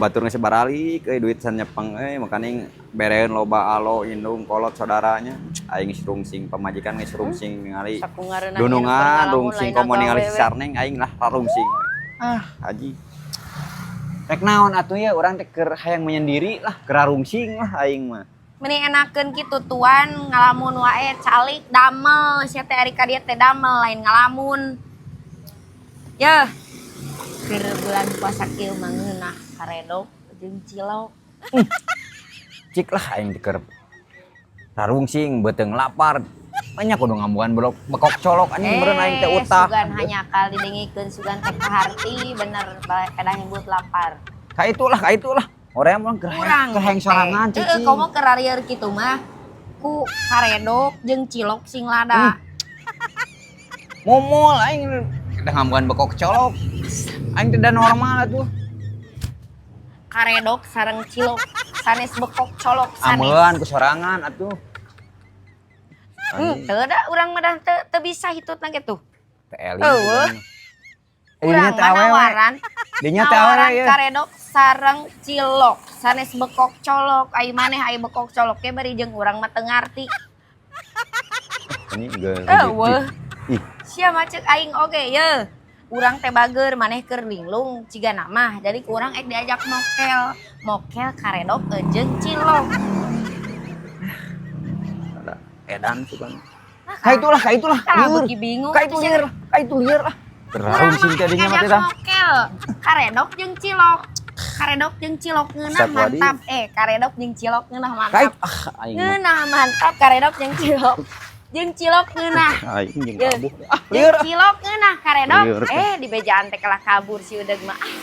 Batur geus baralik euy, duit can nyepeng euy, makaning bereun loba alo indung kolot saudaranya. Aing geus rungsing, pamajikan geus rungsing ningali Sakungareunah. Dunungan rungsing, komo ningali si Sarneng aing lah rarungsing. Ah, haji. Rek naon atuh ya, urang teh keur hayang menyendiri lah, keur rarungsing lah aing mah. Mending enakeun kitu, tuan, ngalamun wae calik damel sia teh, ari ka dieu teh damel lain ngalamun. Yeuh. Keur bulan puasa kieu mah ngeunah karedok jeung cilok. Cik lah, aing teh keur rarungsing, beuteung lapar. Banyak kudu ngambuan belok bekok colok anjing, meureun aing teh utah. Sugan hanyakal didengikeun, sugan teh kaharti bener pedah nyebut lapar. Ka itulah, ka itulah. Hoream urang keur Kurang keur hayang sorangan. Heeh, Cicing. Komo keur rarieur kitu mah ku karedok jeung cilok sing lada. Momol aing udah ngambuan bekok colok. Aing tidak normal atuh. Karedok sareng cilok sanes bekok colok sanes. Amean ku sorangan atuh. Teu da urang mah dah teu teu bisa hitutna kitu. Teh eling. Eueuh. Dinya Urang teh mah awewe. Nawaran Dinya teh nawaran awewe ya. Karedok sareng cilok sanes bekok colok. Ai maneh ai bekok colok ge bari jeung urang mah teu ngarti. Ini geus. Eueuh. Ih, Sia mah ceuk aing oge ye. Urang teh bager, maneh keur linglung ciga mah. Jadi ku urang ek diajak mokel. Mokel karedok jeung cilok. Ada edan sih kan. Ka itulah, ka itulah. Tah Lieur. Beuki bingung. Ka itu lieur, ka itu lieur lah. Urang Rarungsing mah teh dinya mah diajak teh dah. Mokel. Karedok jeung cilok. Karedok jeung cilok ngeunah Astagfirullahaladzim. mantap. Eh, karedok jeung cilok ngeunah Ka mantap. ah aing mah. Ngeunah mantap karedok jeung cilok. Jeung cilok ngeunah. Aing jeung Ye. kabur. Ah, Jeung lieur. cilok ngeunah karedok. Lieur. Eh, di bejaan teh kalah kabur si Udeg mah. Ah.